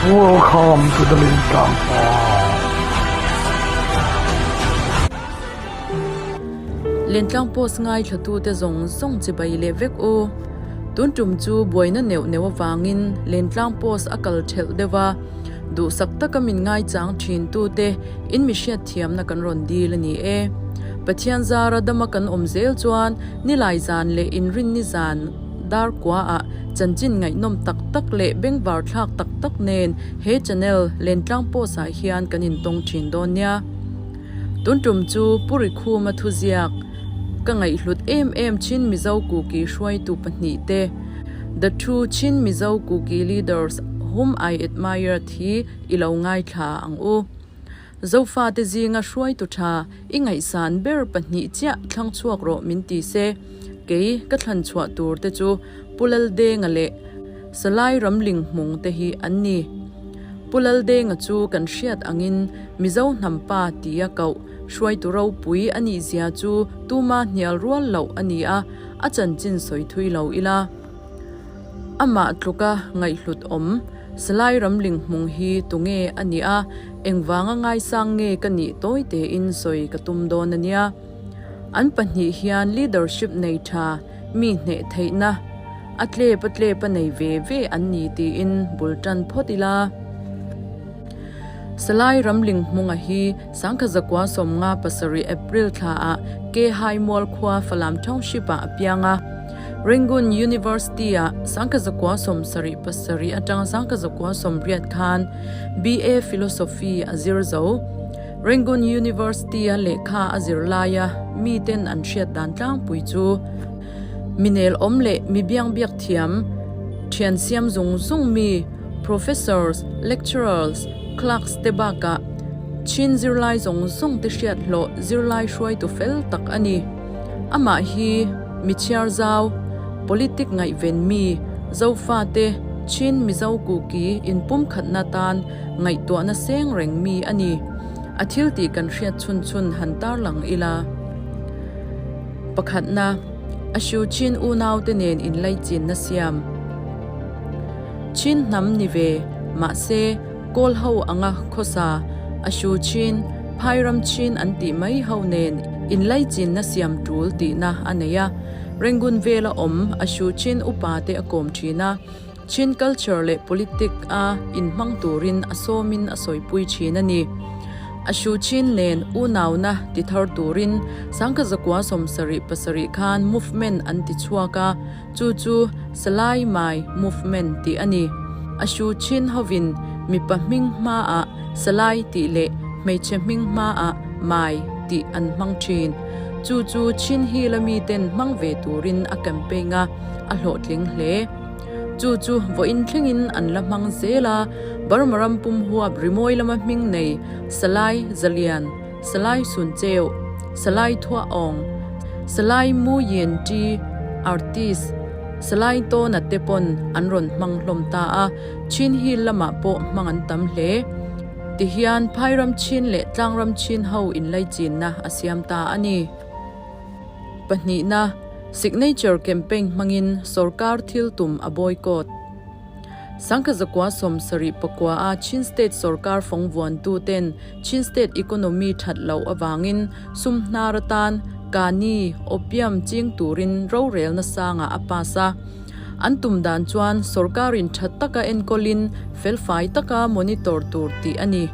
Welcome to the Lintang Farm. Lentlang post ngai thlatute zawng zawng chibai leh vek u. Tun tum chu buaina neuh neuh avangin Lentlang post a kal thelh deuh a, duhsak taka min ngaichang thin tute in mi hriatthiamna kan rawn dil a ni e. Pathian zara dama kan awm zel chuan nilai zan leh inrinni zan dar kuaah chanchin ngaihnawm tak tak leh bengvar thlak tak tak nen he channel Lentlang post ah hian kan intawng thin dawn nia. Tun tum chu Pu Rikhuma thuziak ka ngaihhlut em em Chin Mizo Kuki hruaitu pahnihte The Two Chin Mizo Kuki Leaders Whom I Admire thi i lo ngaithla ang u. Zofate zinga hruaitu tha i ngaihsan ber pahnih chiah thlang chhuak rawh min ti se, kei ka thlan chhuah tur te chu Pu Laldenga leh Salai Ramling Hmung te hi an ni. Pu Laldenga chu kan hriat angin Mizo hnam pa tia koh hruaitu ropui a nih zia chu tuma hnial rual loh a ni a, a chanchin sawi thui lo ila. Amah tluka ngaihhlut awm Salai Ramling Hmung hi tunge a nih a, engvanga ngaisang nge ka nih tawi tein sawi ka tum dawn a nia. An pahnih hian leadership nei tha mi hneh theihna a tlep a tlep a nei ve ve an ni tiin bul tan phawt ila. Salai Ramling Hmunga hi Sangkha Zakua 57 April thlaah Ke Hai Mual khua Falam Township-ah a piang a. Rangoon University-ah Sangkha Zakua 77 atanga Sangkha Zakua 80 khan BA Philosophy a zir zo. Rangoon University-a lehkha a zir laia miten an hriat dan tlangpui chu minel awm leh mi biangbiak thiam, thian siam zung zung mi, professors, lecturers, clerks te bakah Chin zirlai zawng zawng te hriat hlawh zirlai hruaitu fel tak a ni. Amah hi mi chhiar zau, politic ngaihven mi, Zofate, Chin Mizo Kuki inpumkhatna tan ngaihtuahna seng reng mi a ni. A thil tih kan hriat chhun chhun han tarlang ila. Pakhatna, a hriu Chin unaute nen inlaichinna siam. Chin hnam ni ve, mahse, Kawl ho anga khawsa, a hriu Chin, Phairam Chin an tih mai ho nen inlaichinna siam tul tihna a nei a. Rangoon vela awm a hriu Chin upate a kawm thin a. Chin culture leh politic a inhmang turin a sawmin a sawipui thin a ni. A hru chin nen unauna ti thar turin Sangkha zakua 77 khan movement an ti chhuak a, chu chu Salai Mai Movement tih a ni. A hru chin hovin mipa hming hmaah Salai tih leh hmeichhe hming hmaah Mai tih an hmang thin. Chu chu Chin Hill-a miten hmang ve turin a campaign a, a hlawhtling hle. Chu chu vawiin thlengin an la hmang zel a, Burma ram pum huap rimawi lama hming nei Salai Zalian, Salai Suncheu, Salai Thuah Awng, Salai Mu Yin Ṭi, Artist, Salai Tawna te pawn an rawn hmang hlawm ta a, Chin Hill lamah pawh hmang an tam hle. Tihian Phairam Chin leh Tlangram Chin ho inlaichinna a siam ta a ni. Pahnihna, Signature campaign hmangin sorkar thil tum a boycott. Sangkha zakua 74 a Chin State sorkar fawng vuantu ten Chin State economy that loh avangin sum hnar atan Kani, opium, ching turin rorelna sangah a pass a. An tum dan chuan sorkarin tha taka enkawlin felfai taka monitor tur tih a ni.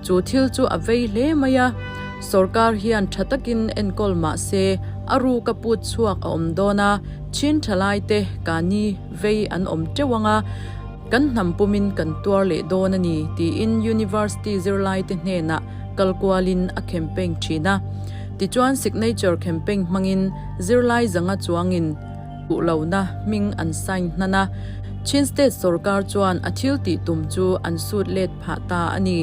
Chu thil chu a vei hle mai a, sorkar hian tha takin enkawl mah se a ruk a put chhuak a awm dawn a, chin thalai te kani vei an awm teuh ang a, kan hnam pumin kan tuar leh dawn a ni tiin University zirlai te hnenah kal kualin a campaign thin a. Tichuan signature campaign hmangin zirlai zanga chuangin duh lohna hming an sign hnan a, Chin State sorkar chuan a thil tih tum chu an sut let phah ta a ni.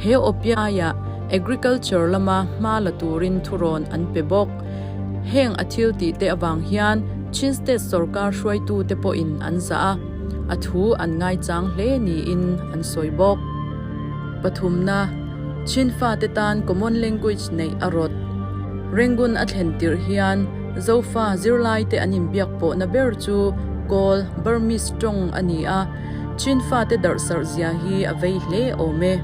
He awpia aiah Agriculture lama hma la turin thurawn an pe bawk. Heng a thil tih te avang hian Chin State sorkar hruaitute pawhin an zah a, a thu an ngaichang hle niin an sawi bawk. Pathumna, Chin fate tan common language neih a rawt. Rangoon a thlen tirh hian Zofa zirlaite an inbiak pawhna ber chu Kawl, Burmese, tawng a ni a, Chin fate darhsarh zia hi a vei hle awm e.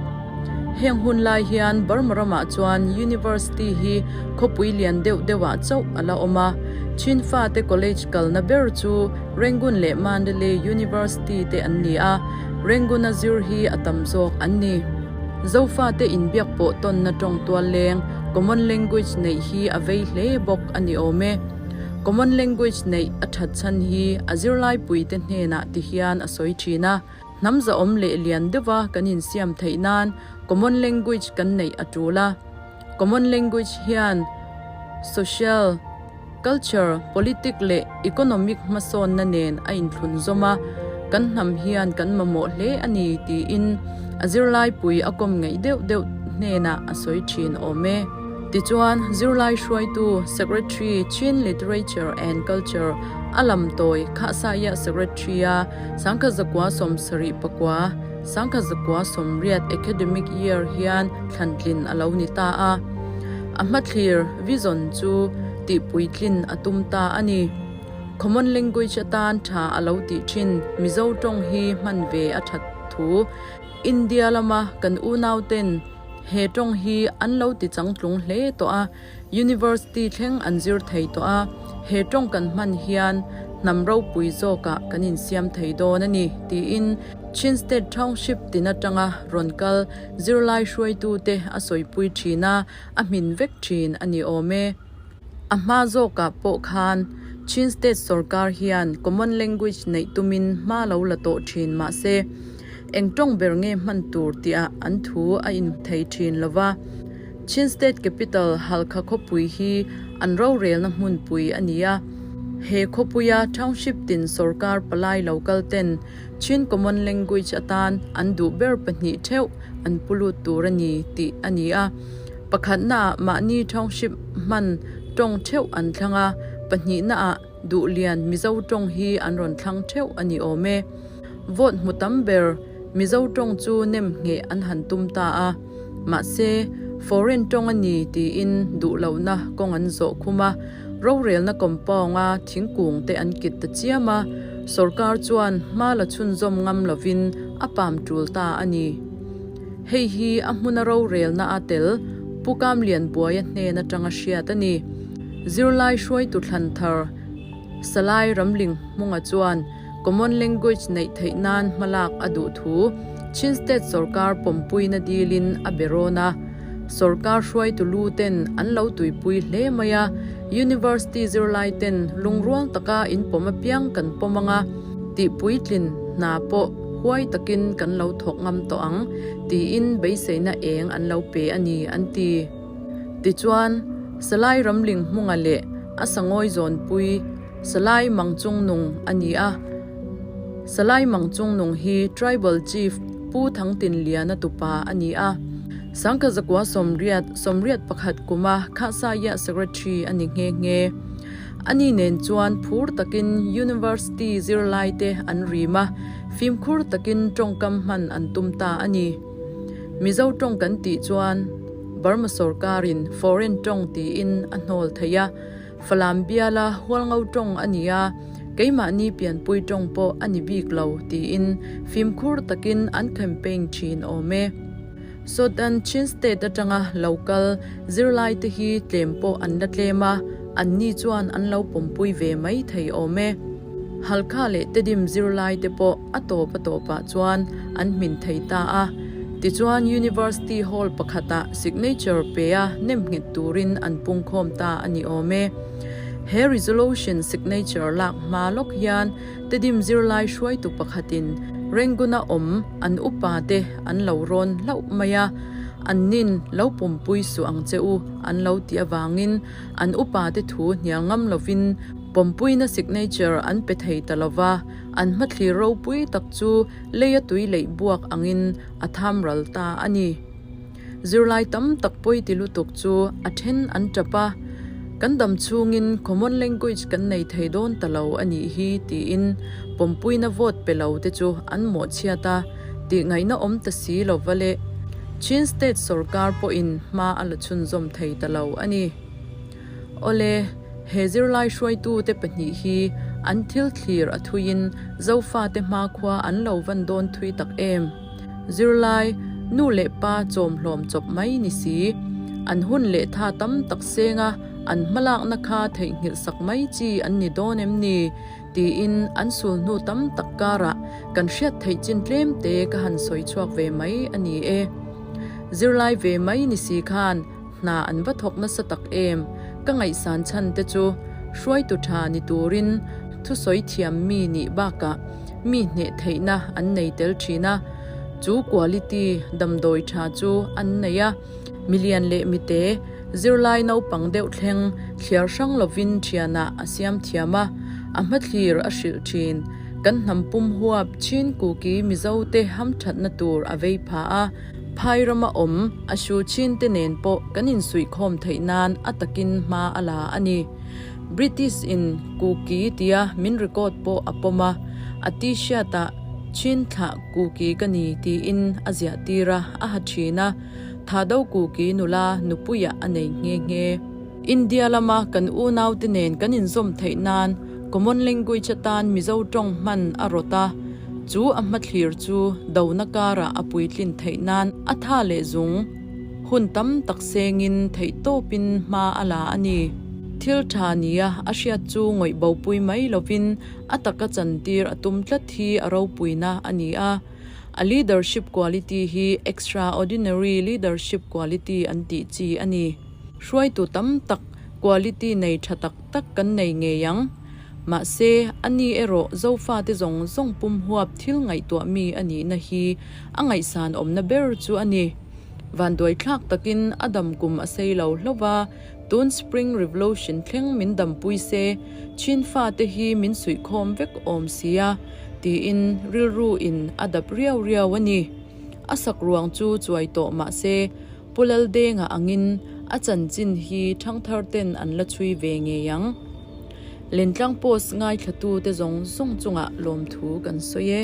Heng hun lai hian Burma ramah chuan University hi khawpui lian deuh deuhah chauh a la awm a, Chin fate college kalna ber chu Rangoon leh Mandalay University te an ni a, Rangoon-a zir hi a tam zawk an ni. Zofate inbiak pawh tawnna tawng tual leng, common language, neih hi a vei hle bawk a ni awm e. Common language neih a that chhan hi a zirlaipuite hnenah ti hian a sawi thin a. Hnam zahawm leh lian deuha kan insiam theih nan common language kan neih a tul a. Common language hian social, culture, politic leh economic hmasawnna nen a inthlun zawm a, kan hnam hian kan mamawh hle a ni tiin a zirlaipui a kawm ngeih deuh deuh hnenah a sawi thin awm e. Tichuan, zirlai hruaitu Secretary Chin Literature and Culture a lam tawi Khahsaiah Secretary-a Sangkha 1979, 1980 academic year hian thlantlin a lo ni ta a. A hmathlir, vision, chu tihpuitlin a tum ta a ni. Common language atan tha a lo tih thin Mizo tawng hi hman ve a that thu India lama kan unauten he tawng hi an lo ti changtlung hle tawh a. University thleng an zir thei tawh a, he tawng kan hman hian hnam ropui zawkah kan insiam thei dawn a ni, tiin Chin State Township tin atanga rawn kal zirlai hruaitute a sawipui thin a, a hmin vek thin a ni awm e. A hma zawkah pawh khan Chin State sorkar hian common language neih tumin hma lo la tawh thin mah se, eng tawng ber nge hman tur tihah an thu a inthei thin lo va. Chin State Capital Halkha khawpui hi an rorelna hmunpui a ni a. He khawpuia township tin sorkar palai lo kal ten Chin Common Language atan an duh ber pahnih theuh an pu lut tur a ni tih a ni a. Pakhatnaah mahni township hman tawng theuh an thlang a, pahnihnaah Duhlian Mizo tawng hi an rawn thlang theuh a ni awm e. Vote hmu tam ber Mizo tawng chu nem ngheh an han tum ta a. Mahse, foreign tawng a ni tiin duh lohna kawng an zawh khum a, rorelna compound-a thingkung te an kit ta chiam a, sorkar chuan hma la chhunzawm ngam lovin a pam tul ta a ni. Hei hi a hmuna rorelna a tel Pu Kamlianbuaia hnen atanga hriat a ni. Zirlai hruaitu thlan thar Salai Ramling Hmunga chuan Common Language neih theih nan hmalak a duh thu Chin State sorkar pawmpuina dilin a be rawn a. Sorkar hruaitu lu ten an lo tuipui hle mai a, University zirlai ten lungrual taka inpawm apiang kan pawm anga tihpuitlin hna pawh huai takin kan lo thawk ngam tawh ang tiin beiseina eng an lo pe a ni an ti. Tichuan, Salai Ramling Hmunga leh a sangawi zawnpui Salai Mangchungnung a ni a. Salai Mangchungnung hi Tribal Chief Pu Thangtinliana tupa a ni a. Sangkha 9 91 kuma Khahsaiah Secretary a ni nghe nghe. Ani nen chuan phur takin University zirlaite an rim a, fimkhur takin tawngkam hman an tum ta a ni. Mizo tawng kan tih chuan Burma sorkarin foreign tawng tiin a hnawl thei a. Falam biala hualngo tawng a ni a, keimahni pianpui tawng pawh a ni bik lo tiin fimkhur takin an campaign thin awm e. Southern Chin State atanga lo kal zirlaite hi tlem pawh an la tlem a, anni chuan an lo pawmpui ve mai thei awm e. Halkha leh Tedim zirlaite pawh a tawp a tawpah chuan an hmin thei ta a. Tichuan University Hall pakhatah signature pe a nemnghet turin an pungkhawm ta a ni awm e. He resolution signature lak hma lawk hian Tedim zirlai hruaitu pakhatin Renguna awm an upa te an lo rawn hlauh mai a, annin lo pawmpui suh ang che u an lo tih avangin an upa te thu hnial ngam lovin pawmpuina signature an pe thei ta lova, an hmathlir ropui tak chu Leia tui leih buak angin a tham ral ta a ni. Zirlai tam tak pawi ti lutuk chu a then an tap a. Kan dam chhungin common language kan nei thei dawn ta lo a nih hi tiin pawmpuina vote pe lo te chu an mawhchhiat a, tih ngaihna awm ta si lo va le. Chin state sorkar pawhin hma a la chhunzawm thei ta lo a ni. Awle, he zirlai hruaitute pahnih hi an thil thlir a thuiin Zofate hmakhua an lo van dawn thui tak em? Zirlai, nu leh pa chawmhlawm chawp mai ni si. An hun leh tha tam tak senga an hmalakna kha theihnghilh sak mai chi an ni dawn em ni? tiin an sul hnu tam tak karah kan hriat theih chin tlem te ka han sawi chhuak ve mai a ni e. Zirlai ve mai ni si khan hna an va thawk nasa tak em? Ka ngaihsan chhan te chu hruaitu tha ni turin thusawi thiam mi nih bakah mi hneh theihna an nei tel thin a, chu quality damdawi tha chu an nei a, milian leh mite zirlai naupang deuh thleng thliar hrang lovin thianah a siam thiam a, a hmathlir a hrilh thin. Kan hnam pum huap Chin Kuki Mizo te hamthatna tur a vei pha a, phai rama awm a hru chin te nen pawh kan insuihkhawm theih nan a takin hma a la a ni. British in Kuki tia min record pawh a pawm a, a t-shirt ah Chin thlah Kuki ka ni tiin a ziah tir a, a ha thin a, Thado Kuki nula nupuiah a nei nghe nghe. India lama kan unaute nen kan inzawm theih nan common language atan Mizo tawng hman a rawt a, chu a hmathlir chu dona karah a puitlin theih nan a tha leh zung. Hun tam tak sengin theihtawpin hma a la a ni. Thil tha nia a hriat chu ngawih bopui mai lovin a taka chantir a tum tlat hi a ropuina a ni a. A leadership quality hi extraordinary leadership quality an tih chi a ni. Hruaitu tam tak quality nei tha tak tak kan nei ngei ang. Mahse, a ni erawh Zofate zawng zawng pum huap thil ngaihtuah mi a nihna hi a ngaihsan awmna ber chu a ni. Vanduaithlak takin a dam kum a sei lo hlauh va, tun Spring Revolution thleng min dampui se, Chin fate hi min suihkhawm vek awm sia, tiin rilru in a dap riau riau a ni. A sak ruang chu chuai tawh mah se, Pu Laldenga angin a chanchin hi thangthar ten an la chhui ve ngei ang. Lentlang Post ngaithlatute zawng zawng chungah lawmthu kan sawi e.